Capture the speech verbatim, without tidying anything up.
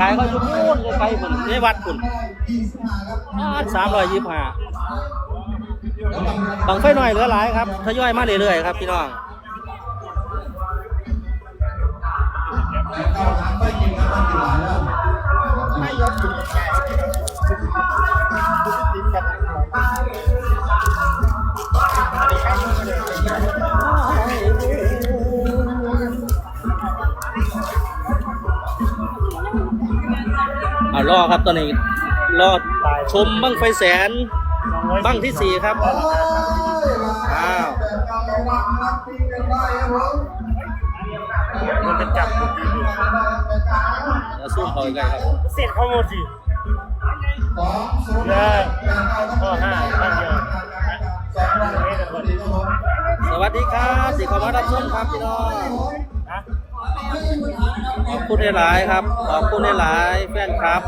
ขายเขาอยู่พู้นไกลๆพุ่นในวัดพุ่น สามร้อยยี่สิบห้า บั้งไฟน้อยเหลือหลายครับ ทยอยมาเรื่อยๆครับพี่น้อง อ่ารอครับ ตอนนี้รอชมบั้งไฟแสน บั้งที่สี่ครับ อ้าว มันเป็นจับ เดี๋ยวซูมเข้าใกล้ๆครับ เสร็จเข้าหมดสิ เหลือข้อห้าข้างเดียว สวัสดีครับ ที่เข้ามารับชมครับพี่น้อง ขอบคุณหลายๆครับ ขอบคุณหลายๆแฟนคลับ